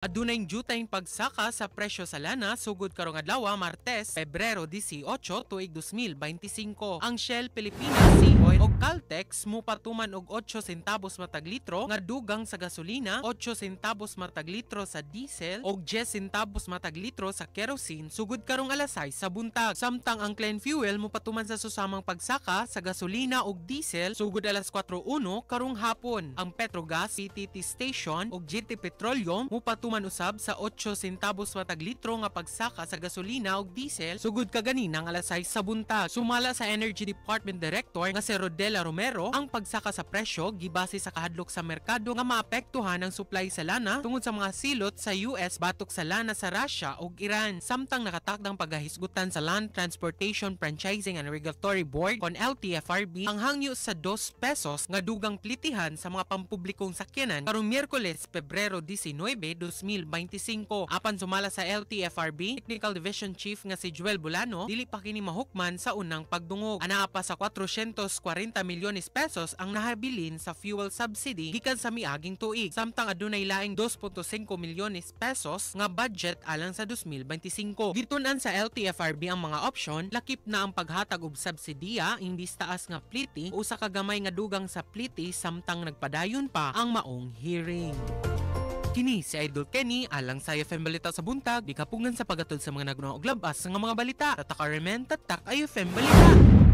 Adunay jutayng pagsaka sa presyo sa lana sugod karong adlaw, Martes, Pebrero 18, tuig 2025. Ang Shell Pilipinas, Sea Oil ug Caltex mopatuman og 8 centavos matag litro nga dugang sa gasolina, 8 centavos matag litro sa diesel ug 10 centavos matag litro sa kerosene sugod karong alas 6 sa buntag. Samtang ang Clean Fuel mopatuman sa susamang pagsaka sa gasolina ug diesel sugod alas 4:01 karong hapon. Ang Petrogas, PTT Station ug GT Petroleum mopatuman usab sa 8 centavos matag litro nga pagsaka sa gasolina ug diesel sugod kaganinang alas 6 sa buntag. Sumala sa Energy Department Director nga si Rodela Romero, ang pagsaka sa presyo gibase sa kahadlok sa merkado nga maapektuhan ang supply sa lana tungod sa mga silot sa US batok sa lana sa Russia ug Iran. Samtang nakatakdang pagahisgutan sa Land Transportation Franchising and Regulatory Board kon LTFRB ang hangyo sa 2 pesos nga dugang plitihan sa mga pampublikong sakyanan karong Miyerkules, Pebrero 19, 2025. Apan sumala sa LTFRB Technical Division Chief nga si Joel Bulano, dili pa kini mahukman sa unang pagdungog. Anaa pa sa 440 milyones pesos ang nahabilin sa fuel subsidy gikan sa miaging tuig. Samtang adunay laing 2.5 milyones pesos nga budget alang sa 2025. Gitun-an sa LTFRB ang mga opsyon, lakip na ang paghatag og subsidiya imbis taas nga pliti o sa kagamay nga dugang sa pliti samtang nagpadayon pa ang maong hearing. Kini si Idol Kenny alang sa IFM Balita sa Buntag, di kapugngan sa pagatod sa mga naguna og labas nga mga balita. Tatak RMN, tatak IFM Balita.